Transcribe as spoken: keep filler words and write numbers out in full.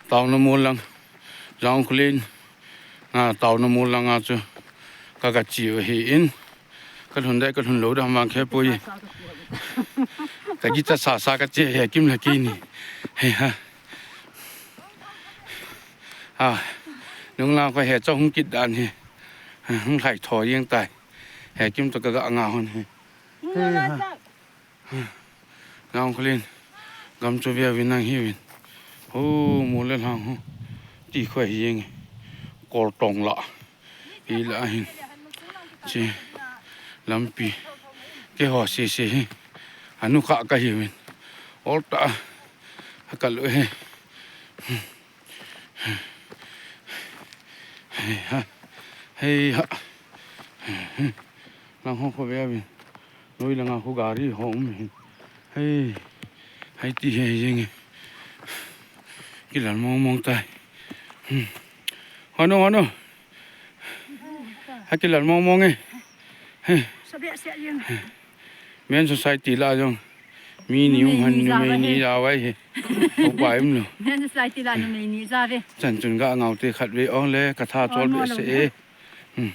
Taona mol lang, Jangkhulen, a, Taona mol lang a chu ka, ka che u ahin, ka lhun dai, ka lhun lou dai ham vang khe poi. Ka kicha sa sa ka che, Hekim le keini. Hei ha. A, nung lang kho he chong hung kit dan hi. Hung lhai tho jeng tai. Hekim toh ka ga ngah hon hi. Hei ha. Jangkhulen gam chu ve uvin nang hiuvin. Ho, mol le lhang ho. Ti khoi hi jeng. Koltong la. Hi la hin. Chi lampi. Keiho sese hi. Anu kha ka hiuvin. Ol ta. Ha ka lu he. Hei ha. Hei ha. Lang ho kho ve uvin. Loi langa kho gari ho um hin. Hei. Hei ti hei jeng e. Kilal mong mong tai. Hmm. Hanu, hanu. Ha kilal mong mong e. Hei. Sa behseh jeng. Men society la jong. Mi ni um han, numei ni ja vai he. Upa um lo. Men society la numei ni ja ve. Chan chun ga ngau te khat ve ong le ka tha chol behseh e. Hmm.